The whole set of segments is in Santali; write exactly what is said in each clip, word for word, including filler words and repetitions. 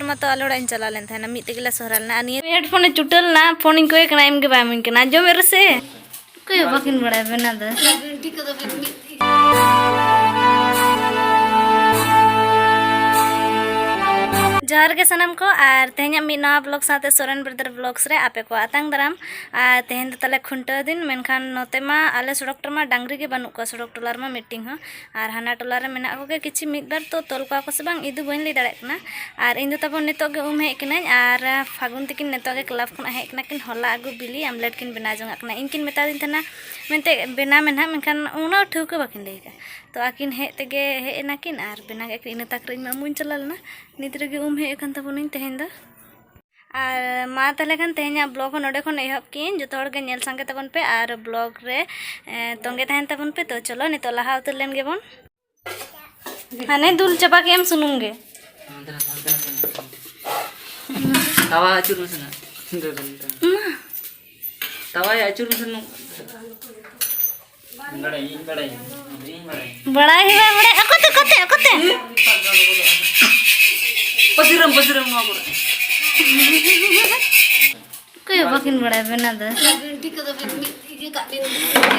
ᱢᱟᱛᱚ ᱟᱞᱮ ᱚᱲᱟᱜ ᱤᱧ ᱪᱟᱞᱟᱣ ᱞᱮᱱ ᱛᱟᱦᱮᱱᱟ, ᱢᱤᱫ ᱛᱮᱜᱮ ᱞᱮ ᱥᱚᱦᱨᱟᱭ ᱞᱮᱱᱟ᱾ ᱟᱨ ᱱᱤᱭᱟᱹ headphone ᱮ ᱪᱩᱴᱟᱹ ᱞᱮᱱᱟ, ᱯᱷᱳᱱ ᱤᱧ ᱠᱚᱭ ᱠᱟᱱᱟ, ᱮᱢ ᱜᱮ ᱵᱟᱭ ᱤᱢᱟᱹᱧ ᱠᱟᱱᱟ᱾ ᱟᱸᱡᱚᱢᱮᱫ ᱨᱮᱥᱮ? ᱚᱠᱚᱭ ᱦᱚᱸ ᱵᱟᱹᱠᱤᱱ ᱵᱟᱲᱟᱭᱟ ᱵᱮᱱᱟ ᱫᱚ᱾ ᱡᱚᱦᱟᱨ ᱜᱮ ᱥᱟᱱᱟᱢ ᱠᱚ, ᱟᱨ ᱛᱮᱦᱮᱧᱟᱜ ᱢᱤᱫ ᱱᱟᱣᱟ vlog ᱥᱟᱶᱛᱮ ᱥᱚᱨᱮᱱ ᱵᱨᱟᱫᱟᱨ vlogs ᱨᱮ ᱟᱯᱮ ᱠᱚ ᱟᱛᱟᱝ ᱫᱟᱨᱟᱢ᱾ ᱟᱨ ᱛᱮᱦᱮᱧ ᱫᱚ ᱛᱟᱞᱮ ᱠᱷᱩᱱᱴᱟᱹᱣ ᱫᱤᱱ, ᱢᱮᱱᱠᱷᱟᱱ ᱱᱚᱛᱮ ᱢᱟ ᱟᱞᱮ ᱥᱚᱲᱚᱠ ᱨᱮᱢᱟ ᱰᱟᱝᱨᱤ ᱜᱮ ᱵᱟᱹᱱᱩᱜ ᱠᱚᱣᱟ, ᱥᱚᱲᱚᱠ ᱴᱚᱞᱟ ᱨᱮᱢᱟ ᱢᱤᱫᱴᱤᱝ ᱦᱚᱸ᱾ ᱟᱨ ᱦᱟᱱᱟ ᱴᱚᱞᱟ ᱨᱮ ᱢᱮᱱᱟᱜ ᱠᱚᱜᱮ ᱠᱤᱪᱷᱩ ᱢᱤᱫ ᱵᱟᱨ, ᱛᱚ ᱛᱚᱞ ᱠᱚᱣᱟ ᱠᱚ ᱥᱮ ᱵᱟᱝ, ᱤᱧ ᱫᱚ ᱵᱟᱹᱧ ᱞᱟᱹᱭ ᱫᱟᱲᱮᱭᱟᱜ ᱠᱟᱱᱟ᱾ ᱟᱨ ᱤᱧ ᱫᱚ ᱛᱟᱵᱚᱱ ᱱᱤᱛᱚᱜ ᱜᱮ ᱩᱢ ᱦᱮᱡ ᱠᱟᱹᱱᱟᱹᱧ, ᱟᱨ ᱯᱷᱟᱹᱜᱩᱱ ᱛᱤᱠᱤᱱ ᱱᱤᱛᱚᱜ ᱜᱮ ᱠᱞᱟᱵᱽ ᱠᱷᱚᱱᱟᱜ ᱦᱮᱡ ᱠᱟᱱᱟ ᱠᱤᱱ, ᱦᱚᱞᱟ ᱟᱹᱜᱩ ᱵᱤᱞᱤ ᱟᱢᱞᱮᱴ ᱠᱤᱱ ᱵᱮᱱᱟᱣ ᱡᱚᱝᱟᱜ ᱠᱟᱱᱟ᱾ ᱤᱧ ᱠᱤᱱ ᱢᱮᱛᱟ ᱫᱤᱧ ᱛᱟᱦᱮᱱᱟ ᱢᱮᱱᱛᱮ, ᱵᱮᱱᱟᱣ ᱢᱮ ᱱᱟᱦᱟᱜ, ᱢᱮᱱᱠᱷᱟᱱ ᱩᱱᱟᱹᱜ ᱴᱷᱟᱹᱣᱠᱟᱹ ᱵᱟᱹᱠᱤᱱ ᱞᱟᱹᱭ ᱟᱠᱟᱫ᱾ ᱛᱚ ᱟᱹᱠᱤᱱ ᱦᱮᱡ ᱛᱮᱜᱮ ᱦᱮᱡ ᱮᱱᱟ ᱠᱤᱱ ᱟᱨ ᱵᱮᱱᱟᱣ ᱠᱮᱫ ᱠᱤᱱ᱾ ᱤᱱᱟᱹ ᱛᱟᱠ ᱨᱮ ᱤᱧ ᱢᱟ ᱩᱢᱩᱧ ᱪᱟᱞᱟᱣ ᱞᱮᱱᱟ, ᱱᱤᱛ ᱨᱮᱜᱮ ᱩᱢ ᱦᱮᱡ ᱟᱠᱟᱱ ᱛᱟᱵᱚᱱᱟᱹᱧ ᱛᱮᱦᱮᱧ ᱫᱚ᱾ ᱟᱨ ᱢᱟ ᱛᱟᱦᱚᱞᱮ ᱠᱷᱟᱱ ᱛᱮᱦᱮᱧᱟᱜ vlog ᱦᱚᱸ ᱱᱚᱰᱮ ᱠᱷᱚᱱ ᱮᱦᱚᱵ ᱠᱤᱭᱟᱹᱧ᱾ ᱡᱚᱛᱚ ᱦᱚᱲ ᱜᱮ ᱧᱮᱞ ᱥᱟᱸᱜᱮ ᱛᱟᱵᱚᱱ ᱯᱮ ᱟᱨ vlog ᱨᱮ, ᱮ, ᱛᱚᱸᱜᱮ ᱛᱟᱦᱮᱱ ᱛᱟᱵᱚᱱ ᱯᱮ᱾ ᱛᱚ ᱪᱚᱞᱚ ᱱᱤᱛᱚᱜ ᱞᱟᱦᱟ ᱩᱛᱟᱹᱨ ᱞᱮᱱ ᱜᱮᱵᱚᱱ᱾ ᱦᱟᱱᱮ ᱫᱩᱞ ᱪᱟᱵᱟ ᱠᱮᱫ ᱟᱢ ᱥᱩᱱᱩᱢ ᱜᱮ᱾ ᱦᱟᱱᱛᱮ ᱱᱟᱛᱮ, ᱦᱟᱱᱛᱮ ᱱᱟᱛᱮ᱾ ᱛᱟᱣᱟ ᱟᱹᱪᱩᱨ ᱢᱮᱥᱮ ᱱᱟ᱾ ᱢᱟ᱾ ᱛᱟᱣᱟᱭ ᱟᱹᱪᱩᱨ ᱢᱮᱥᱮ ᱱᱚᱝᱠᱟ᱾ ᱤᱧ ᱵᱟᱲᱟᱭᱟᱹᱧ, ᱤᱧ ᱵᱟᱲᱟᱭᱟᱹᱧ, ᱤᱧ ᱵᱟᱲᱟᱭᱟᱹᱧ᱾ ᱵᱟᱲᱟᱭ ᱜᱮ ᱵᱟᱭ ᱵᱟᱲᱟᱭᱟ᱾ ᱟᱠᱚᱛᱮ, ᱟᱠᱚᱛᱮ, ᱟᱠᱚᱛᱮ᱾ ᱯᱟᱹᱥᱤᱨᱟᱢ, ᱯᱟᱹᱥᱤᱨᱟᱢ ᱱᱚᱣᱟ ᱠᱚᱨᱮ᱾ ᱚᱠᱚᱭ ᱦᱚᱸ ᱵᱟᱹᱠᱤᱱ ᱵᱟᱲᱟᱭᱟ ᱵᱮᱱᱟ ᱫᱚ᱾ ᱵᱤᱱᱴᱤ ᱠᱚᱫᱚ ᱵᱤᱱ ᱢᱤᱫ ᱤᱭᱟᱹ ᱠᱟᱜ ᱵᱤᱱ᱾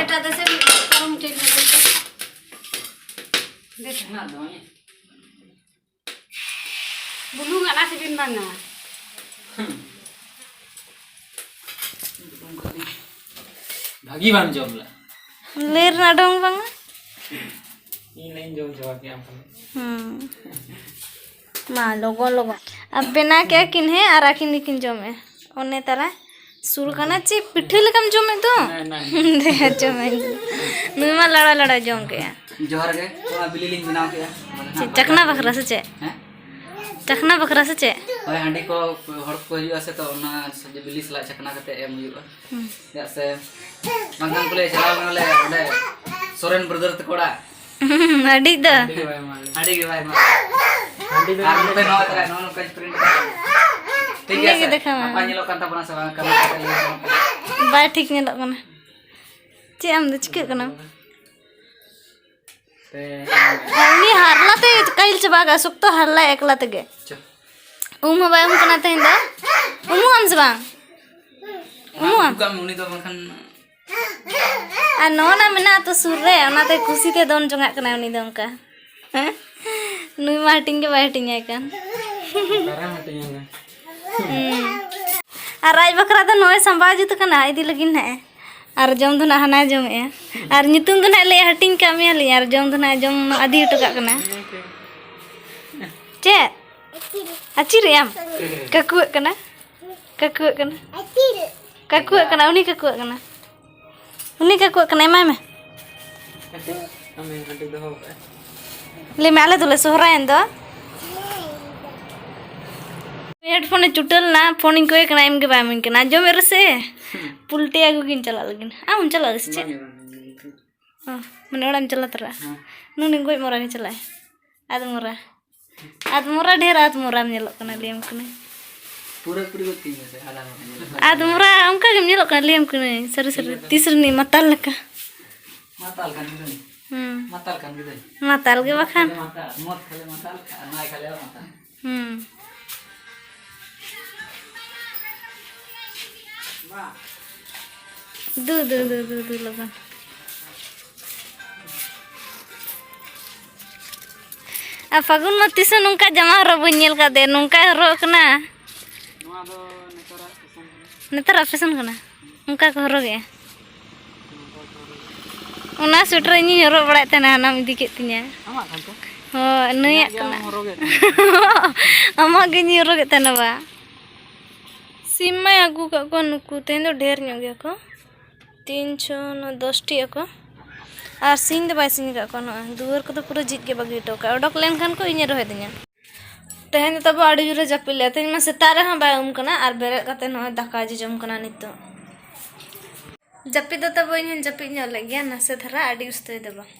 ᱮᱴᱟ ᱫᱚ ᱥᱮ ᱢᱤᱫ ᱯᱟᱨᱚᱢ ᱦᱚᱪᱚᱭ ᱵᱤᱱ᱾ ᱵᱮᱥ ᱦᱮᱱᱟᱜ ᱫᱚ᱾ ᱵᱩᱞᱩᱝ ᱟᱜ ᱥᱤᱵᱤᱞ ᱵᱟᱝᱟ᱾ ᱵᱷᱟᱹᱜᱤ ᱵᱟᱢ ᱡᱚᱢ ᱞᱮᱫ᱾ ᱞᱟᱹᱭ ᱨᱮᱱᱟᱜ ᱰᱚᱝ ᱵᱟᱝᱟ᱾ ᱤᱧ ᱞᱟᱹᱭᱤᱧ ᱡᱚᱢ ᱪᱟᱵᱟ ᱠᱮᱫ ᱟᱢ ᱠᱷᱟᱱ᱾ ᱦᱩᱸ᱾ ᱢᱟ, ᱞᱚᱜᱚᱱ ᱞᱚᱜᱚᱱ᱾ ᱟᱨ ᱵᱮᱱᱟᱣ ᱠᱮᱫᱼᱟ ᱠᱤᱱ, ᱦᱮᱸ, ᱟᱨ ᱟᱹᱠᱤᱱ ᱜᱮᱠᱤᱱ ᱡᱚᱢᱮᱫᱼᱟ᱾ ᱚᱱᱮ ᱛᱟᱨᱟ ᱥᱩᱨ ᱠᱟᱱᱟ, ᱪᱮᱫ ᱯᱤᱴᱷᱟᱹ ᱞᱮᱠᱟᱢ ᱡᱚᱢᱮᱫ ᱫᱚ? ᱦᱮᱸ, ᱱᱟᱭ᱾ ᱫᱮ, ᱡᱚᱢᱮᱫ ᱫᱚ᱾ ᱱᱩᱭ ᱢᱟ ᱞᱟᱲᱟ ᱞᱟᱲᱟ ᱡᱚᱢ ᱠᱮᱫᱼᱟ᱾ ᱡᱚᱦᱟᱨ ᱜᱮ, ᱚᱱᱟ ᱵᱤᱞᱤ ᱞᱤᱧ ᱵᱮᱱᱟᱣ ᱠᱮᱫᱼᱟ᱾ ᱪᱮᱫ, ᱪᱟᱠᱷᱱᱟ ᱵᱟᱠᱷᱨᱟ ᱥᱮ ᱪᱮᱫ? ᱦᱮᱸ? ᱪᱟᱠᱷᱱᱟ ᱵᱟᱠᱷᱨᱟ ᱥᱮ ᱪᱮᱫ? ᱦᱳᱭ, ᱦᱟᱺᱰᱤ ᱠᱚ ᱦᱚᱲ ᱠᱚ ᱦᱤᱡᱩᱜᱼᱟ ᱥᱮ, ᱛᱚ ᱚᱱᱟ ᱵᱤᱞᱤ ᱥᱟᱞᱟᱜ ᱪᱟᱠᱷᱱᱟ ᱠᱟᱛᱮ ᱮᱢ ᱦᱩᱭᱩᱜᱼᱟ᱾ ᱦᱩᱸ᱾ ᱪᱮᱫᱟᱜ ᱥᱮ ᱵᱟᱝᱠᱷᱟᱱ ᱠᱚ ᱞᱟᱹᱭᱟ ᱪᱟᱞᱟᱣ ᱠᱟᱱᱟᱞᱮ ᱚᱸᱰᱮ ᱥᱚᱨᱮᱱ ᱵᱨᱟᱫᱟᱨ ᱛᱟᱠᱚ ᱚᱲᱟᱜ᱾ ᱟᱹᱰᱤ ᱫᱚ᱾ ᱦᱟᱺᱰᱤ ᱜᱮ ᱵᱟᱭ ᱮᱢᱟ ᱞᱮᱭᱟ᱾ ᱦᱟᱺᱰᱤ ᱜᱮ ᱵᱟᱭ ᱮᱢᱟ᱾ ᱦᱟᱺᱰᱤ ᱵᱟᱭ ᱟᱨ ᱮᱢᱟ ᱱᱚᱛᱮ ᱞᱮᱭᱟ᱾ ᱱᱚᱣᱟ ᱛᱟᱨᱟ, ᱱᱚᱜᱼᱚ ᱱᱚᱝᱠᱟᱧ print ᱠᱟᱜᱼᱟ᱾ ᱴᱷᱤᱠ ᱜᱮᱭᱟ ᱤᱱᱟᱹᱜᱮ ᱥᱮ? ᱫᱮᱠᱷᱟᱣ ᱢᱮ᱾ ᱱᱟᱯᱟᱭ ᱧᱮᱞᱚᱜ ᱠᱟᱱ ᱛᱟᱵᱚᱱᱟ ᱥᱮ ᱵᱟᱝ? ᱠᱟᱹᱢᱤ ᱠᱟᱛᱮ ᱞᱟᱹᱭ ᱛᱟᱵᱚᱱ ᱯᱮ᱾ ᱵᱟᱭ ᱴᱷᱤᱠ ᱧᱮᱞᱚᱜ ᱠᱟᱱᱟ᱾ ᱪᱮᱫ ᱟᱢ ᱫᱚ ᱪᱤᱠᱟᱹᱜ ᱠᱟᱱᱟᱢ? ᱛᱮ ᱟᱨ ᱩᱱᱤ ᱦᱟᱨᱞᱟ ᱛᱮ ᱠᱟᱹᱭᱤᱞ ᱪᱟᱵᱟ ᱠᱟᱜᱼᱟ, ᱥᱚᱠᱛᱚ ᱦᱟᱨᱞᱟ ᱮᱠᱞᱟ ᱛᱮᱜᱮ᱾ ᱪᱚ᱾ ᱩᱢ ᱦᱚᱸ ᱵᱟᱭ ᱩᱢ ᱠᱟᱱᱟ ᱛᱮᱦᱮᱧ ᱫᱚ᱾ ᱩᱢᱩᱜ ᱟᱢ ᱥᱮ ᱵᱟᱝ? ᱩᱢᱩᱜ ᱟᱢ? ᱩᱢᱩᱜ ᱟᱢ? ᱩᱱᱤ ᱫᱚ ᱵᱟᱝᱠᱷᱟᱱ ᱟᱨ ᱱᱚᱜᱼᱚ ᱱᱟ ᱢᱮᱱᱟᱜ ᱟᱛᱚ ᱥᱩᱨ ᱨᱮ, ᱚᱱᱟᱛᱮ ᱠᱩᱥᱤᱛᱮ ᱫᱚᱱ ᱡᱚᱝᱟᱜ ᱠᱟᱱᱟᱭ ᱩᱱᱤ ᱫᱚ ᱚᱱᱠᱟ᱾ ᱱᱩᱭ ᱢᱟ ᱦᱟᱹᱴᱤᱧ ᱜᱮ ᱵᱟᱭ ᱦᱟᱹᱴᱤᱧᱟᱭ ᱠᱟᱱ᱾ ᱫᱟᱨᱟᱢ ᱦᱟᱹᱴᱤᱧᱟᱭ ᱢᱮ᱾ ᱦᱩᱸ᱾ ᱟᱨ ᱟᱡ ᱵᱟᱠᱷᱨᱟ ᱫᱚ ᱱᱚᱜᱼᱚᱭ ᱥᱟᱢᱵᱟᱣ ᱡᱩᱛ ᱠᱟᱱᱟ ᱤᱫᱤ ᱞᱟᱹᱜᱤᱫ ᱱᱟᱦᱟᱜ ᱮ᱾ ᱟᱨ ᱡᱚᱢ ᱫᱚ ᱱᱟᱦᱟᱜ ᱦᱟᱱᱟᱭ ᱡᱚᱢᱮᱜᱼᱟ᱾ ᱟᱨ ᱧᱩᱛᱩᱢ ᱫᱚ ᱱᱟᱦᱟᱜ ᱞᱟᱹᱭ ᱦᱟᱹᱴᱤᱧ ᱠᱟᱜ ᱢᱮᱭᱟᱞᱤᱧ, ᱟᱨ ᱡᱚᱢ ᱫᱚ ᱱᱟᱦᱟᱜ ᱡᱚᱢ ᱟᱫᱷᱤ ᱦᱚᱴᱚ ᱠᱟᱜ ᱠᱟᱱᱟ᱾ ᱪᱮᱫ? ᱟᱹᱪᱤᱨᱮᱜ ᱟᱢ? ᱠᱟᱹᱠᱩᱣᱟᱹᱜ ᱠᱟᱱᱟ᱾ ᱠᱟᱹᱠᱩᱣᱟᱹᱜ ᱠᱟᱱᱟ᱾ ᱠᱟᱹᱠᱩᱣᱟᱹᱜ ᱠᱟᱱᱟ, ᱩᱱᱤ ᱠᱟᱹᱠᱩᱣᱟᱹᱜ ᱠᱟᱱᱟ᱾ ᱩᱱᱤ ᱠᱟᱹᱠᱩᱣᱟᱹᱜ ᱠᱟᱱᱟ, ᱮᱢᱟᱭ ᱢᱮ᱾ ᱠᱟᱹᱴᱤᱡ, ᱟᱢᱮ ᱠᱟᱹᱴᱤᱡ ᱫᱚᱦᱚ ᱠᱟᱜᱼᱟ᱾ ᱞᱟᱹᱭ ᱢᱮ, ᱟᱞᱮ ᱫᱚᱞᱮ ᱥᱚᱦᱨᱟᱭᱮᱱ ᱫᱚ᱾ ᱦᱮᱰᱯᱷᱳᱱᱮ ᱪᱩᱴᱟᱹᱞ ᱱᱟ, ᱯᱷᱳᱱᱤᱧ ᱠᱚᱭᱮ ᱠᱟᱱᱟ, ᱮᱢ ᱜᱮ ᱵᱟᱭ ᱤᱢᱟᱹᱧ ᱠᱟᱱᱟ᱾ ᱟᱸᱡᱚᱢᱮᱫ ᱨᱮᱥᱮ? ᱯᱩᱞᱴᱤ ᱟᱹᱜᱩ ᱜᱤᱧ ᱪᱟᱞᱟᱜ ᱞᱟᱹᱜᱤᱫ᱾ ᱟᱢ ᱦᱚᱸᱢ ᱪᱟᱞᱟᱜ ᱞᱟᱹᱜᱤᱫ ᱥᱮ ᱪᱮᱫ? ᱵᱟᱝ, ᱵᱟᱝ, ᱵᱟᱝ, ᱵᱟᱝ᱾ ᱚ, ᱢᱟᱱᱮ ᱚᱲᱟᱜ ᱮᱢ ᱪᱟᱞᱟᱣ ᱛᱚᱨᱟᱜᱼᱟ? ᱦᱮᱸ᱾ ᱱᱩᱱᱤ ᱜᱚᱡ ᱢᱚᱨᱟ ᱜᱮ ᱪᱟᱞᱟᱜᱼᱟᱭ᱾ ᱟᱫ ᱢᱚᱨᱟ᱾ ᱟᱫ ᱢᱚᱨᱟ, ᱰᱷᱮᱨ ᱟᱫ ᱢᱚᱨᱟᱢ ᱧᱮᱞᱚᱜ ᱠᱟᱱᱟ, ᱞᱟᱹᱭᱟᱢ ᱠᱟᱹᱱᱟᱹᱧ᱾ ᱯᱩᱨᱟᱹ ᱯᱩᱨᱤ ᱜᱚᱫ ᱠᱟᱹᱧ ᱢᱮᱥᱮ, ᱟᱫ ᱢᱚᱨᱟ ᱧᱮᱞᱚᱜ ᱠᱟᱱᱟ᱾ ᱟᱫ ᱢᱚᱨᱟ ᱚᱱᱠᱟ ᱜᱮᱢ ᱧᱮᱞᱚᱜ ᱠᱟᱱᱟ, ᱞᱟᱹᱭᱟᱢ ᱠᱟᱹᱱᱟᱹᱧ, ᱥᱟᱹᱨᱤ ᱥᱟᱹᱨᱤ᱾ ᱛᱤᱥ ᱨᱤᱱᱤᱡ ᱢᱟᱛᱟᱞ ᱞᱮᱠᱟ᱾ ᱢᱟᱛᱟᱞ ᱠᱟᱱ ᱜᱤᱫᱟᱹᱧ᱾ ᱦᱩᱸ᱾ ᱢᱟᱛᱟᱞ ᱠᱟᱱ ᱜᱤᱫᱟᱹᱧ᱾ ᱢᱟᱛᱟᱞ ᱜᱮ ᱵᱟᱠᱷᱟᱱ᱾ ᱢᱚᱫ ᱠᱷᱟᱞᱮ ᱢᱟᱛᱟᱞ, ᱱᱟᱭ ᱠᱷᱟᱞᱮ ᱢᱟᱛᱟᱞ᱾ ᱦᱩᱸ᱾ ᱫᱩ, ᱫᱩ, ᱫᱩ, ᱫᱩ, ᱫᱩ, ᱞᱚᱜᱚᱱ᱾ ᱟᱨ ᱯᱷᱟᱹᱜᱩᱱ ᱢᱟ ᱛᱤᱥ ᱦᱚᱸ ᱱᱚᱝᱠᱟ ᱡᱟᱢᱟ ᱦᱚᱨᱚᱜ ᱵᱟᱹᱧ ᱧᱮᱞ ᱠᱟᱫᱮ, ᱱᱚᱝᱠᱟᱭ ᱦᱚᱨᱚᱜ ᱠᱟᱱᱟ᱾ ᱱᱚᱣᱟ ᱫᱚ ᱱᱮᱛᱟᱨᱟᱜ ᱯᱷᱮᱥᱚᱱ ᱠᱟᱱᱟ᱾ ᱱᱮᱛᱟᱨᱟᱜ ᱯᱷᱮᱥᱚᱱ ᱠᱟᱱᱟ? ᱚᱱᱠᱟ ᱠᱚ ᱦᱚᱨᱚᱜᱮᱜᱼᱟ᱾ ᱱᱚᱝᱠᱟ ᱠᱚ ᱦᱚᱨᱚᱜᱟ᱾ ᱚᱱᱟ ᱥᱩᱭᱮᱴᱟᱨ ᱤᱧᱤᱧ ᱦᱚᱨᱚᱜ ᱵᱟᱲᱟᱭᱮᱫ ᱛᱟᱦᱮᱱᱟ, ᱦᱟᱱᱟᱢ ᱤᱫᱤ ᱠᱮᱫ ᱛᱤᱧᱟᱹ᱾ ᱟᱢᱟᱜ ᱠᱟᱱ ᱛᱮ? ᱦᱳᱭ, ᱱᱩᱭᱟᱜ ᱤᱧᱟᱹᱜ ᱜᱮ ᱠᱟᱱᱟ᱾ ᱟᱢ ᱦᱚᱨᱚᱜᱮᱫ ᱛᱟᱦᱮᱱᱟ᱾ ᱟᱢᱟᱜ ᱜᱮ ᱤᱧᱤᱧ ᱦᱚᱨᱚᱜᱮᱫ ᱛᱟᱦᱮᱱᱟ ᱵᱟ᱾ ᱥᱤᱢ ᱢᱟᱭ ᱟᱹᱜᱩ ᱠᱟᱜ ᱠᱚᱣᱟ ᱱᱩᱠᱩ, ᱛᱮᱦᱮᱧ ᱫᱚ ᱰᱷᱮᱨ ᱧᱚᱜ ᱜᱮᱭᱟ ᱠᱚ, ᱛᱤᱱ, ᱪᱷᱚ, ᱱᱚ, ᱫᱚᱥ ᱴᱤ ᱟᱠᱚ᱾ ᱟᱨ ᱥᱤᱧ ᱫᱚ ᱵᱟᱭ ᱥᱤᱧ ᱟᱠᱟᱫ ᱠᱚᱣᱟ, ᱱᱚᱜᱼᱚᱭ ᱫᱩᱣᱟᱹᱨ ᱠᱚᱫᱚ ᱯᱩᱨᱟᱹ ᱡᱷᱤᱡ ᱜᱮ ᱵᱟᱹᱜᱤ ᱦᱚᱴᱚ ᱠᱟᱜᱼᱟ᱾ ᱚᱰᱚᱠ ᱞᱮᱱᱠᱷᱟᱱ ᱠᱚ ᱤᱧᱮ ᱨᱚᱦᱮᱫᱤᱧᱟ᱾ ᱛᱮᱦᱮᱧ ᱫᱚ ᱛᱟᱵᱚ ᱟᱹᱰᱤ ᱡᱳᱨᱮ ᱡᱟᱹᱯᱤᱫ ᱞᱮᱫᱼᱟ᱾ ᱛᱮᱦᱮᱧ ᱢᱟ ᱥᱮᱛᱟᱜ ᱨᱮᱦᱚᱸ ᱵᱟᱭ ᱩᱢ ᱠᱟᱱᱟ ᱟᱨ ᱵᱮᱨᱮᱫ ᱠᱟᱛᱮ ᱱᱚᱜᱼᱚᱭ ᱫᱟᱠᱟ ᱡᱚᱡᱚᱢ ᱠᱟᱱᱟ ᱱᱤᱛᱚᱜ᱾ ᱡᱟᱹᱯᱤᱫ ᱫᱚ ᱛᱟᱵᱚ ᱤᱧ ᱦᱚᱸᱧ ᱡᱟᱹᱯᱤᱫ ᱧᱚᱜ ᱞᱮᱫ ᱜᱮᱭᱟ, ᱱᱟᱥᱮ ᱫᱷᱟᱨᱟ, ᱟᱹᱰᱤ ᱩᱥᱛᱟᱹᱭ ᱫᱚ ᱵᱟᱝ᱾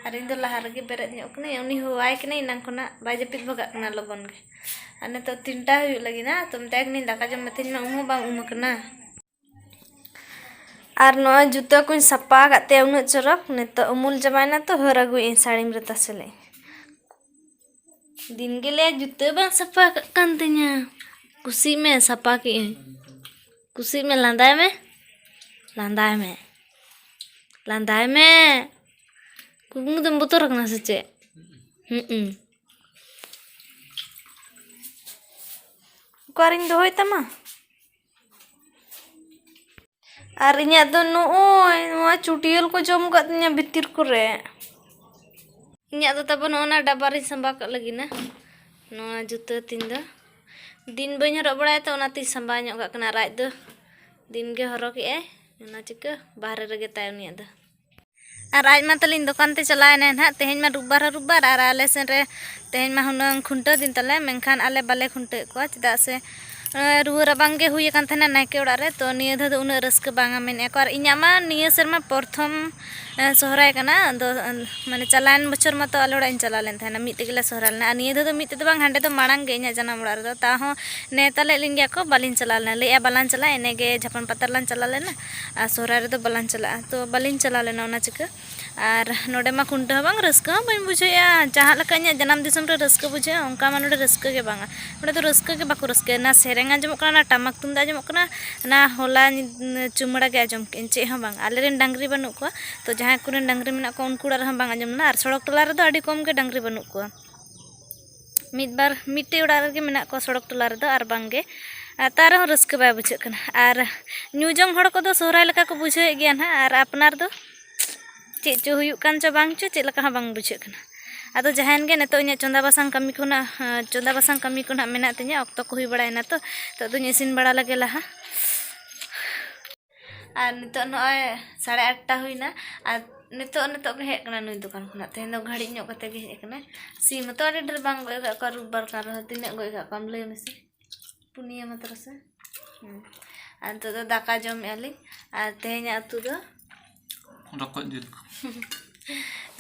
ᱟᱨ ᱤᱧ ᱫᱚ ᱞᱟᱦᱟ ᱨᱮᱜᱮ ᱵᱮᱨᱮᱫ ᱧᱚᱜ ᱠᱟᱹᱱᱟᱹᱧ, ᱩᱱᱤ ᱦᱚᱦᱚᱣᱟᱭ ᱠᱟᱹᱱᱟᱹᱧ ᱮᱱᱟᱝ ᱠᱷᱚᱱᱟᱜ ᱵᱟᱭ ᱡᱟᱹᱯᱤᱫ ᱵᱷᱟᱜᱟᱜ ᱠᱟᱱᱟ ᱞᱚᱜᱚᱱ ᱜᱮ᱾ ᱟᱨ ᱱᱤᱛᱚᱜ ᱛᱤᱱᱴᱟ ᱦᱩᱭᱩᱜ ᱞᱟᱹᱜᱤᱫ ᱱᱟ, ᱛᱚ ᱢᱮᱛᱟᱭ ᱠᱟᱹᱱᱟᱹᱧ ᱫᱟᱠᱟ ᱡᱚᱢ ᱢᱮ, ᱛᱮᱦᱮᱧ ᱢᱟ ᱩᱢ ᱦᱚᱸ ᱵᱟᱝ ᱩᱢ ᱟᱠᱟᱱᱟ᱾ ᱟᱨ ᱱᱚᱜᱼᱚᱭ ᱡᱩᱛᱟᱹ ᱠᱚᱧ ᱥᱟᱯᱟ ᱟᱠᱟᱫ ᱛᱟᱭᱟ ᱩᱱᱟᱹᱜ ᱪᱚᱨᱚᱠ, ᱱᱤᱛᱚᱜ ᱩᱢᱩᱞ ᱪᱟᱵᱟᱭᱮᱱᱟ ᱛᱚ, ᱦᱟᱹᱨ ᱟᱹᱜᱩᱭᱮᱫᱟᱹᱧ ᱥᱟᱹᱲᱤᱢ ᱨᱮ ᱛᱟᱥᱮ ᱞᱟᱹᱜᱤᱫ᱾ ᱫᱤᱱ ᱜᱮ ᱞᱟᱹᱭᱟ ᱡᱩᱛᱟᱹ ᱵᱟᱝ ᱥᱟᱯᱷᱟ ᱠᱟᱜ ᱠᱟᱱ ᱛᱤᱧᱟ᱾ ᱠᱩᱥᱤᱜ ᱢᱮ, ᱥᱟᱯᱷᱟ ᱠᱮᱜ ᱟᱹᱧ᱾ ᱠᱩᱥᱤᱜ ᱢᱮ, ᱞᱟᱸᱫᱟᱭ ᱢᱮ, ᱞᱟᱸᱫᱟᱭ ᱢᱮ, ᱞᱟᱸᱫᱟᱭ ᱢᱮ᱾ ᱠᱩᱠᱢᱩ ᱫᱚᱢ ᱵᱚᱛᱚᱨ ᱟᱠᱟᱱᱟ ᱥᱮ ᱪᱮᱫ? ᱦᱩᱸ᱾ ᱚᱠᱟᱨᱤᱧ ᱫᱚᱦᱚᱭ ᱛᱟᱢᱟ? ᱟᱨ ᱤᱧᱟᱹᱜ ᱫᱚ ᱱᱚᱜᱼᱚᱭ ᱱᱚᱣᱟ ᱪᱩᱴᱭᱟᱹᱞ ᱠᱚ ᱡᱚᱢ ᱠᱟᱜ ᱛᱤᱧᱟ ᱵᱷᱤᱛᱤᱨ ᱠᱚᱨᱮ᱾ ᱤᱧᱟᱹᱜ ᱫᱚ ᱛᱟᱵᱚ ᱱᱚᱜᱼᱚ ᱱᱟ ᱰᱟᱵᱵᱟ ᱨᱤᱧ ᱥᱟᱸᱵᱟᱣ ᱠᱟᱜ ᱞᱟᱹᱜᱤᱫ ᱱᱟ᱾ ᱱᱚᱣᱟ ᱡᱩᱛᱟᱹ ᱛᱤᱧ ᱫᱚ ᱫᱤᱱ ᱵᱟᱹᱧ ᱦᱚᱨᱚᱜ ᱵᱟᱲᱟᱭᱟ ᱛᱚ, ᱚᱱᱟᱛᱤᱧ ᱥᱟᱸᱵᱟᱣ ᱧᱚᱜ ᱠᱟᱜ ᱠᱟᱱᱟ᱾ ᱟᱨ ᱟᱡ ᱫᱚ ᱫᱤᱱ ᱜᱮ ᱦᱚᱨᱚᱜᱮᱜᱼᱟᱭ, ᱚᱱᱟ ᱪᱤᱠᱟᱹ ᱵᱟᱦᱨᱮ ᱨᱮᱜᱮ ᱛᱟᱭ ᱩᱱᱤᱭᱟᱜ ᱫᱚ᱾ ᱟᱨ ᱟᱡ ᱢᱟ ᱛᱟᱹᱞᱤᱧ ᱫᱚᱠᱟᱱ ᱛᱮ ᱪᱟᱞᱟᱣ ᱮᱱᱟᱭ ᱱᱟᱦᱟᱜ᱾ ᱛᱮᱦᱮᱧ ᱢᱟ ᱨᱳᱵᱵᱟᱨ ᱦᱚᱸ ᱨᱳᱵᱵᱟᱨ, ᱟᱨ ᱟᱞᱮ ᱥᱮᱱ ᱨᱮ ᱛᱮᱦᱮᱧ ᱢᱟ ᱦᱩᱱᱟᱹᱝ ᱠᱷᱩᱱᱴᱟᱹᱣ ᱫᱤᱱ ᱛᱟᱞᱮ, ᱢᱮᱱᱠᱷᱟᱱ ᱟᱞᱮ ᱵᱟᱞᱮ ᱠᱷᱩᱱᱴᱟᱹᱣᱮᱫ ᱠᱚᱣᱟ, ᱪᱮᱫᱟᱜ ᱥᱮ, ᱮ, ᱨᱩᱣᱟᱹ ᱨᱟᱵᱟᱝ ᱜᱮ ᱦᱩᱭ ᱟᱠᱟᱱ ᱛᱟᱦᱮᱱᱟ ᱱᱟᱭᱠᱮ ᱚᱲᱟᱜ ᱨᱮ, ᱛᱚ ᱱᱤᱭᱟᱹ ᱫᱷᱟᱣ ᱫᱚ ᱩᱱᱟᱹᱜ ᱨᱟᱹᱥᱠᱟᱹ ᱵᱟᱝᱟ ᱢᱮᱱᱮᱫᱼᱟ ᱠᱚ᱾ ᱟᱨ ᱤᱧᱟᱹᱜ ᱢᱟ ᱱᱤᱭᱟᱹ ᱥᱮᱨᱢᱟ ᱯᱨᱚᱛᱷᱚᱢ, ᱮ, ᱥᱚᱦᱨᱟᱭ ᱠᱟᱱᱟ, ᱟᱫᱚ, ᱮ, ᱢᱟᱱᱮ ᱪᱟᱞᱟᱣᱮᱱ ᱵᱚᱪᱷᱚᱨ ᱢᱟᱛᱚ ᱟᱞᱮ ᱚᱲᱟᱜ ᱤᱧ ᱪᱟᱞᱟᱣ ᱞᱮᱱ ᱛᱟᱦᱮᱱᱟ, ᱢᱤᱫ ᱛᱮᱜᱮ ᱞᱮ ᱥᱚᱦᱨᱟᱭ ᱞᱮᱱᱟ᱾ ᱟᱨ ᱱᱤᱭᱟᱹ ᱫᱷᱟᱣ ᱫᱚ ᱢᱤᱫ ᱛᱮᱫᱚ ᱵᱟᱝ, ᱦᱟᱸᱰᱮ ᱫᱚ ᱢᱟᱲᱟᱝ ᱜᱮ ᱤᱧᱟᱹᱜ ᱡᱟᱱᱟᱢ ᱚᱲᱟᱜ ᱨᱮᱫᱚ, ᱛᱟᱣ ᱦᱚᱸ ᱱᱮᱣᱛᱟ ᱞᱮᱫ ᱞᱤᱧ ᱜᱮᱭᱟ ᱠᱚ, ᱵᱟᱹᱞᱤᱧ ᱪᱟᱞᱟᱣ ᱞᱮᱱᱟ᱾ ᱞᱟᱹᱭᱮᱫᱼᱟ ᱵᱟᱞᱟᱝ ᱪᱟᱞᱟᱜᱼᱟ, ᱮᱱᱮ ᱜᱮ ᱡᱷᱟᱯᱟᱱ ᱯᱟᱛᱟ ᱨᱮᱞᱟᱝ ᱪᱟᱞᱟᱣ ᱞᱮᱱᱟ, ᱟᱨ ᱥᱚᱦᱨᱟᱭ ᱨᱮᱫᱚ ᱵᱟᱞᱟᱝ ᱪᱟᱞᱟᱜᱼᱟ, ᱛᱚ ᱵᱟᱹᱞᱤᱧ ᱪᱟᱞᱟᱣ ᱞᱮᱱᱟ ᱚᱱᱟ ᱪᱤᱠᱟᱹ᱾ ᱟᱨ ᱱᱚᱰᱮ ᱢᱟ ᱠᱷᱩᱱᱴᱟᱹᱣ ᱦᱚᱸ ᱵᱟᱝ, ᱨᱟᱹᱥᱠᱟᱹ ᱦᱚᱸ ᱵᱟᱹᱧ ᱵᱩᱡᱷᱟᱹᱣᱮᱫᱼᱟ᱾ ᱡᱟᱦᱟᱸ ᱞᱮᱠᱟ ᱤᱧᱟᱹᱜ ᱡᱟᱱᱟᱢ ᱫᱤᱥᱚᱢ ᱨᱮ ᱨᱟᱹᱥᱠᱟᱹ ᱵᱩᱡᱷᱟᱹᱜᱼᱟ, ᱚᱱᱠᱟ ᱢᱟ ᱱᱚᱰᱮ ᱨᱟᱹᱥᱠᱟᱹ ᱜᱮ ᱵᱟᱝᱟ᱾ ᱱᱚᱰᱮ ᱫᱚ ᱨᱟᱹᱥᱠᱟᱹ ᱜᱮ ᱵᱟᱠᱚ ᱨᱟᱹᱥᱠᱟᱹᱭᱟ, ᱱᱟ ᱥᱮᱨᱮᱧ ᱟᱸᱡᱚᱢᱚᱜ ᱠᱟᱱᱟ, ᱱᱟ ᱴᱟᱢᱟᱠ ᱛᱩᱢᱫᱟᱜ ᱟᱸᱡᱚᱢᱚᱜ ᱠᱟᱱᱟ, ᱱᱟ, ᱱᱟ ᱦᱚᱞᱟ ᱧᱤ-, ᱪᱩᱢᱟᱹᱲᱟ ᱜᱮ ᱟᱸᱡᱚᱢ ᱠᱮᱜᱼᱟᱹᱧ, ᱪᱮᱫ ᱦᱚᱸ ᱵᱟᱝ᱾ ᱟᱞᱮᱨᱮᱱ ᱰᱟᱝᱨᱤ ᱵᱟᱹᱱᱩᱜ ᱠᱚᱣᱟ, ᱛᱚ ᱡᱟᱦᱟᱸᱭ ᱠᱚᱨᱮᱱ ᱰᱟᱝᱨᱤ ᱢᱮᱱᱟᱜ ᱠᱚᱣᱟ, ᱩᱱᱠᱩ ᱚᱲᱟᱜ ᱨᱮᱦᱚᱸ ᱵᱟᱝ ᱟᱸᱡᱚᱢ ᱞᱮᱱᱟ᱾ ᱟᱨ ᱥᱚᱲᱚᱠ ᱴᱚᱞᱟ ᱨᱮᱫᱚ ᱟᱹᱰᱤ ᱠᱚᱢ ᱜᱮ ᱰᱟᱝᱨᱤ ᱵᱟᱹᱱᱩᱜ ᱠᱚᱣᱟ᱾ ᱢᱤᱫ ᱵᱟᱨ ᱢᱤᱫᱴᱮᱡ ᱚᱲᱟᱜ ᱨᱮᱜᱮ ᱢᱮᱱᱟᱜ ᱠᱚᱣᱟ ᱥᱚᱲᱚᱠ ᱴᱚᱞᱟ ᱨᱮᱫᱚ, ᱟᱨ ᱵᱟᱝᱜᱮ, ᱟᱨ ᱛᱟᱣ ᱨᱮᱦᱚᱸ ᱨᱟᱹᱥᱠᱟᱹ ᱵᱟᱭ ᱵᱩᱡᱷᱟᱹᱜ ᱠᱟᱱᱟ᱾ ᱟᱨ ᱧᱩ ᱡᱚᱝ ᱦᱚᱲ ᱠᱚᱫᱚ ᱥᱚᱦᱨᱟᱭ ᱞᱮᱠᱟ ᱠᱚ ᱵᱩᱡᱷᱟᱹᱣᱮᱫ ᱜᱮᱭᱟ ᱱᱟᱦᱟᱜ, ᱟᱨ ᱟᱯᱱᱟᱨ ᱫᱚ ᱪᱮᱫ ᱪᱚ ᱦᱩᱭᱩᱜ ᱠᱟᱱ ᱪᱚ ᱵᱟᱝ ᱪᱚ, ᱪᱮᱫ ᱞᱮᱠᱟ ᱦᱚᱸ ᱵᱟᱝ ᱵᱩᱡᱷᱟᱹᱜ ᱠᱟᱱᱟ᱾ ᱟᱫᱚ ᱡᱟᱦᱟᱸᱭᱮᱱ ᱜᱮ, ᱱᱤᱛᱚᱜ ᱤᱧᱟᱹᱜ ᱪᱚᱸᱫᱟ ᱵᱟᱥᱟᱝ ᱠᱟᱹᱢᱤ ᱠᱷᱚᱱᱟᱜ, ᱪᱚᱸᱫᱟ ᱵᱟᱥᱟᱝ ᱠᱟᱹᱢᱤ ᱠᱚ ᱱᱟᱦᱟᱜ ᱢᱮᱱᱟᱜ ᱛᱤᱧᱟᱹ, ᱚᱠᱛᱚ ᱠᱚ ᱦᱩᱭ ᱵᱟᱲᱟᱭᱮᱱᱟ, ᱛᱚ ᱱᱤᱛᱚᱜ ᱫᱚᱧ ᱤᱥᱤᱱ ᱵᱟᱲᱟ ᱞᱮᱜᱮ ᱞᱟᱦᱟ᱾ ᱟᱨ ᱱᱤᱛᱚᱜ ᱱᱚᱜᱼᱚᱭ ᱥᱟᱲᱮ ᱟᱴᱴᱟ ᱦᱩᱭᱱᱟ᱾ ᱟᱨ ᱱᱤᱛᱚᱜ, ᱱᱤᱛᱚᱜ ᱜᱮ ᱦᱮᱡ ᱠᱟᱱᱟ ᱱᱩᱭ ᱫᱚᱠᱟᱱ ᱠᱷᱚᱱᱟᱜ᱾ ᱛᱮᱦᱮᱧ ᱫᱚ ᱜᱷᱟᱹᱲᱤᱡ ᱧᱚᱜ ᱠᱟᱛᱮ ᱜᱮ ᱦᱮᱡ ᱠᱟᱱᱟᱭ᱾ ᱥᱤᱢ ᱦᱚᱸᱛᱚ ᱟᱹᱰᱤ ᱰᱷᱮᱨ ᱵᱟᱝ ᱜᱚᱡ ᱟᱠᱟᱫ ᱠᱚᱣᱟ, ᱨᱳᱵᱵᱟᱨ ᱠᱟᱱ ᱨᱮᱦᱚᱸ᱾ ᱛᱤᱱᱟᱹᱜ ᱜᱚᱡ ᱟᱠᱟᱫ ᱠᱚᱣᱟᱢ ᱞᱟᱹᱭ ᱢᱮᱥᱮ? ᱯᱩᱱᱭᱟᱹ ᱢᱟᱛᱨᱚ ᱥᱮ? ᱦᱩᱸ᱾ ᱟᱨ ᱱᱤᱛᱚᱜ ᱫᱚ ᱫᱟᱠᱟ ᱡᱚᱢᱮᱫᱼᱟ ᱞᱤᱧ᱾ ᱟᱨ ᱛᱮᱦᱮᱧᱟᱜ ᱩᱛᱩ ᱫᱚ ᱨᱚᱠᱚᱡ ᱡᱤᱞ ᱠᱚ᱾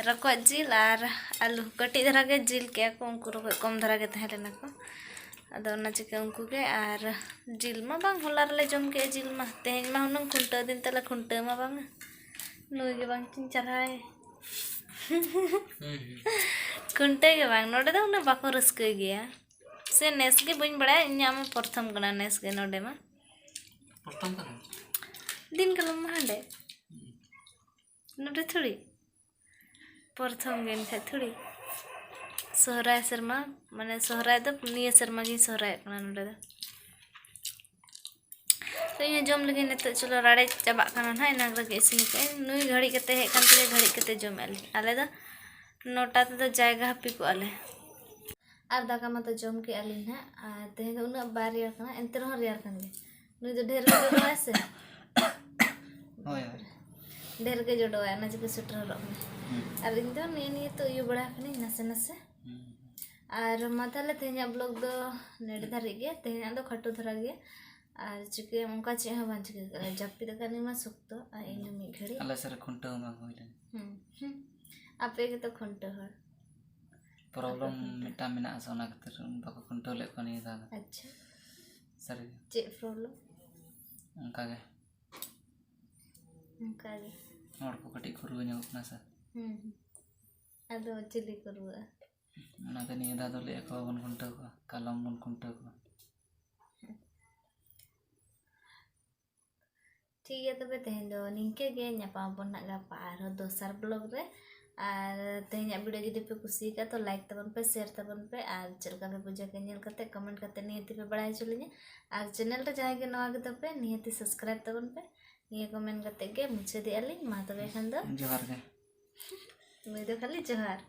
ᱨᱚᱠᱚᱡ ᱡᱤᱞ ᱟᱨ ᱟᱹᱞᱩ᱾ ᱠᱟᱹᱴᱤᱡ ᱫᱷᱟᱨᱟ ᱜᱮ ᱡᱤᱞ ᱠᱮᱜᱼᱟ ᱠᱚ, ᱩᱱᱠᱩ ᱨᱚᱠᱚᱡ ᱠᱚᱢ ᱫᱷᱟᱨᱟ ᱜᱮ ᱛᱟᱦᱮᱸ ᱞᱮᱱᱟ ᱠᱚ, ᱟᱫᱚ ᱚᱱᱟ ᱪᱤᱠᱟᱹ ᱩᱱᱠᱩ ᱜᱮ᱾ ᱟᱨ ᱡᱤᱞ ᱢᱟ ᱵᱟᱝ, ᱦᱚᱞᱟ ᱨᱮᱞᱮ ᱡᱚᱢ ᱠᱮᱜᱼᱟ ᱡᱤᱞ ᱢᱟ᱾ ᱛᱮᱦᱮᱧ ᱢᱟ ᱦᱩᱱᱟᱹᱝ ᱠᱷᱩᱱᱴᱟᱹᱣ ᱫᱤᱱ ᱛᱟᱞᱮ, ᱠᱷᱩᱱᱴᱟᱹᱣ ᱢᱟ ᱵᱟᱝᱟ᱾ ᱱᱩᱭ ᱜᱮ ᱵᱟᱝ ᱪᱚᱧ ᱪᱟᱨᱦᱟᱣᱮ᱾ ᱦᱩᱸ, ᱦᱩᱸ᱾ ᱠᱷᱩᱱᱴᱟᱹᱣ ᱜᱮ ᱵᱟᱝ, ᱱᱚᱰᱮ ᱫᱚ ᱩᱱᱟᱹᱜ ᱵᱟᱠᱚ ᱨᱟᱹᱥᱠᱟᱹᱭ ᱜᱮᱭᱟ᱾ ᱥᱮ ᱱᱮᱥ ᱜᱮ ᱵᱟᱹᱧ ᱵᱟᱲᱟᱭᱟ, ᱤᱧᱟᱹᱜ ᱢᱟ ᱯᱨᱚᱛᱷᱚᱢ ᱠᱟᱱᱟ ᱱᱮᱥ ᱜᱮ ᱱᱚᱰᱮ ᱢᱟ᱾ ᱯᱨᱚᱛᱷᱚᱢ ᱠᱟᱱᱟ? ᱫᱤᱱ ᱠᱟᱞᱚᱢ ᱢᱟ ᱦᱟᱸᱰᱮ᱾ ᱦᱩᱸ᱾ ᱱᱚᱰᱮ ᱛᱷᱚᱲᱤ᱾ ᱯᱨᱚᱛᱷᱚᱢ ᱜᱮ ᱮᱱᱠᱷᱟᱡ ᱛᱷᱚᱲᱤ᱾ ᱥᱚᱦᱨᱟᱭ ᱥᱮᱨᱢᱟ, ᱢᱟᱱᱮ ᱥᱚᱦᱨᱟᱭ ᱫᱚ ᱱᱤᱭᱟᱹ ᱥᱮᱨᱢᱟ ᱜᱤᱧ ᱥᱚᱦᱨᱟᱭᱚᱜ ᱠᱟᱱᱟ ᱱᱚᱰᱮ ᱫᱚ᱾ ᱛᱚ ᱤᱧ ᱦᱚᱸ ᱡᱚᱢ ᱞᱟᱹᱜᱤᱫ ᱱᱤᱛᱚᱜ, ᱪᱚᱞᱚ ᱨᱟᱲᱮᱡ ᱪᱟᱵᱟᱜ ᱠᱟᱱᱟ ᱱᱟᱦᱟᱜ, ᱮᱱᱟᱝ ᱨᱮᱜᱮ ᱤᱥᱤᱱ ᱠᱟᱜ ᱟᱹᱧ᱾ ᱱᱩᱭ ᱜᱷᱟᱹᱲᱤᱡ ᱠᱟᱛᱮ ᱦᱮᱡ ᱠᱟᱱ ᱛᱮᱜᱮ ᱜᱷᱟᱹᱲᱤᱡ ᱠᱟᱛᱮ ᱡᱚᱢᱮᱫ ᱞᱮ᱾ ᱟᱞᱮ ᱫᱚ ᱱᱚᱴᱟ ᱛᱮᱫᱚ ᱡᱟᱭᱜᱟ ᱦᱟᱹᱯᱤ ᱠᱚᱜᱼᱟ ᱞᱮ᱾ ᱟᱨ ᱫᱟᱠᱟ ᱢᱟᱛᱚ ᱡᱚᱢ ᱠᱮᱜᱼᱟ ᱞᱤᱧ ᱱᱟᱦᱟᱜ, ᱟᱨ ᱛᱮᱦᱮᱧ ᱫᱚ ᱩᱱᱟᱹᱜ ᱵᱟᱭ ᱨᱮᱭᱟᱲ ᱠᱟᱱᱟ, ᱮᱱᱛᱮ ᱨᱮᱦᱚᱸ ᱨᱮᱭᱟᱲ ᱠᱟᱱ ᱜᱮᱭᱟ᱾ ᱱᱩᱭ ᱫᱚ ᱰᱷᱮᱨ ᱜᱮ ᱡᱚᱰᱚᱜᱼᱟᱭ ᱥᱮ᱾ ᱦᱳᱭ, ᱦᱳᱭ᱾ ᱰᱷᱮᱨ ᱜᱮ ᱡᱚᱰᱚᱜᱼᱟᱭ, ᱚᱱᱟ ᱪᱤᱠᱟᱹ ᱥᱩᱴᱨ ᱦᱚᱨᱚᱜ ᱠᱟᱱᱟᱭ᱾ ᱦᱩᱸ᱾ ᱟᱨ ᱤᱧ ᱫᱚ ᱱᱤᱭᱟᱹ ᱱᱤᱭᱟᱹ ᱛᱚ ᱤᱭᱟᱹ ᱵᱟᱲᱟ ᱠᱟᱹᱱᱟᱹᱧ ᱱᱟᱥᱮ ᱱᱟᱥᱮ᱾ ᱦᱩᱸ᱾ ᱟᱨ ᱢᱟ ᱛᱟᱦᱞᱮ ᱛᱮᱦᱮᱧᱟᱜ vlog ᱫᱚ ᱱᱮᱰᱮ ᱫᱷᱟᱹᱨᱤᱡ ᱜᱮ, ᱛᱮᱦᱮᱧᱟᱜ ᱫᱚ ᱠᱷᱟᱴᱚ ᱫᱷᱟᱨᱟ ᱜᱮ᱾ ᱟᱨ ᱪᱤᱠᱟᱹᱭᱟᱢ, ᱚᱱᱠᱟ ᱪᱮᱫ ᱦᱚᱸ ᱵᱟᱝ ᱪᱤᱠᱟᱹ ᱠᱟᱱᱟ, ᱡᱟᱹᱯᱤᱫ ᱟᱠᱟᱫ ᱱᱤᱧ ᱢᱟ ᱥᱚᱠᱛᱚ, ᱟᱨ ᱤᱧ ᱫᱚ ᱢᱤᱫ ᱜᱷᱟᱹᱲᱤᱡ᱾ ᱟᱞᱮ ᱥᱮᱫ ᱨᱮ ᱠᱷᱩᱱᱴᱟᱹᱣ ᱦᱚᱸ ᱵᱟᱝ ᱦᱩᱭ ᱞᱮᱱᱟ᱾ ᱦᱩᱸ, ᱦᱩᱸ᱾ ᱟᱯᱮ ᱜᱮᱛᱚ ᱠᱷᱩᱱᱴᱟᱹᱣ ᱦᱚᱲ᱾ Problem ᱟᱯᱮ ᱠᱷᱩᱱᱴᱟᱹᱣ᱾ ᱢᱤᱫᱴᱟᱝ ᱢᱮᱱᱟᱜᱼᱟ ᱥᱮ, ᱚᱱᱟ ᱠᱷᱟᱹᱛᱤᱨ ᱵᱟᱠᱚ ᱠᱷᱩᱱᱴᱟᱹᱣ ᱞᱮᱫ ᱠᱚᱣᱟ ᱱᱤᱭᱟᱹ ᱫᱷᱟᱣ ᱫᱚ᱾ ᱟᱪᱪᱷᱟ᱾ ᱥᱟᱹᱨᱤ ᱜᱮ᱾ ᱪᱮᱫ problem? ᱚᱱᱠᱟ ᱜᱮ᱾ ᱚᱱᱠᱟ ᱜᱮ᱾ ᱦᱚᱲ ᱠᱚ ᱠᱟᱹᱴᱤᱡ ᱠᱚ ᱨᱩᱣᱟᱹ ᱧᱚᱜᱚᱜ ᱠᱟᱱᱟ ᱥᱮ᱾ ᱦᱩᱸ, ᱦᱩᱸ᱾ ᱟᱫᱚ ᱪᱤᱞᱤ ᱠᱚ ᱨᱩᱣᱟᱹᱜᱼᱟ? ᱚᱱᱟᱛᱮ ᱱᱤᱭᱟᱹ ᱫᱷᱟᱣ ᱫᱚ ᱞᱟᱹᱭᱮᱫ ᱠᱚ ᱵᱟᱵᱚᱱ ᱠᱷᱩᱱᱴᱟᱹᱣ ᱠᱚᱣᱟ, ᱠᱟᱞᱚᱢ ᱵᱚᱱ ᱠᱷᱩᱱᱴᱟᱹᱣ ᱠᱚᱣᱟ᱾ ᱴᱷᱤᱠ ᱜᱮᱭᱟ, ᱛᱚᱵᱮ ᱛᱮᱦᱮᱧ ᱫᱚ ᱱᱤᱝᱠᱟᱹ ᱜᱮ, ᱧᱟᱯᱟᱢ ᱟᱵᱚᱱ ᱱᱟᱜ ᱜᱟᱯᱟ ᱟᱨᱦᱚᱸ ᱫᱚᱥᱟᱨ vlog ᱨᱮ᱾ ᱟᱨ ᱛᱮᱦᱮᱧᱟᱜ video ᱡᱩᱫᱤ ᱯᱮ ᱠᱩᱥᱤᱭᱟᱠᱟᱫ ᱛᱚ like ᱛᱟᱵᱚᱱ ᱯᱮ, share ᱛᱟᱵᱚᱱ ᱯᱮ, ᱟᱨ ᱪᱮᱫ ᱞᱮᱠᱟ ᱯᱮ ᱵᱩᱡᱷᱟᱹᱣ ᱠᱮᱫ ᱧᱮᱞ ᱠᱟᱛᱮ comment ᱠᱟᱛᱮ ᱱᱤᱦᱟᱹᱛᱤ ᱯᱮ ᱵᱟᱲᱟᱭ ᱦᱚᱪᱚ ᱞᱤᱧᱟ᱾ ᱟᱨ channel ᱨᱮ ᱡᱟᱦᱟᱸᱭ ᱜᱮ ᱱᱚᱣᱟ ᱜᱮ ᱛᱟᱯᱮ, ᱱᱤᱦᱟᱹᱛᱤ subscribe ᱛᱟᱵᱚᱱ ᱯᱮ᱾ ᱱᱤᱭᱟᱹ ᱠᱚ ᱢᱮᱱ ᱠᱟᱛᱮ ᱜᱮ ᱢᱩᱪᱟᱹᱫᱮᱜᱼᱟ ᱞᱤᱧ᱾ ᱢᱟ ᱛᱚᱵᱮ ᱠᱷᱟᱱ ᱫᱚ ᱡᱚᱦᱟᱨ ᱜᱮ᱾ ᱱᱩᱭ ᱫᱚ ᱠᱷᱟᱹᱞᱤ ᱡᱚᱦᱟᱨ᱾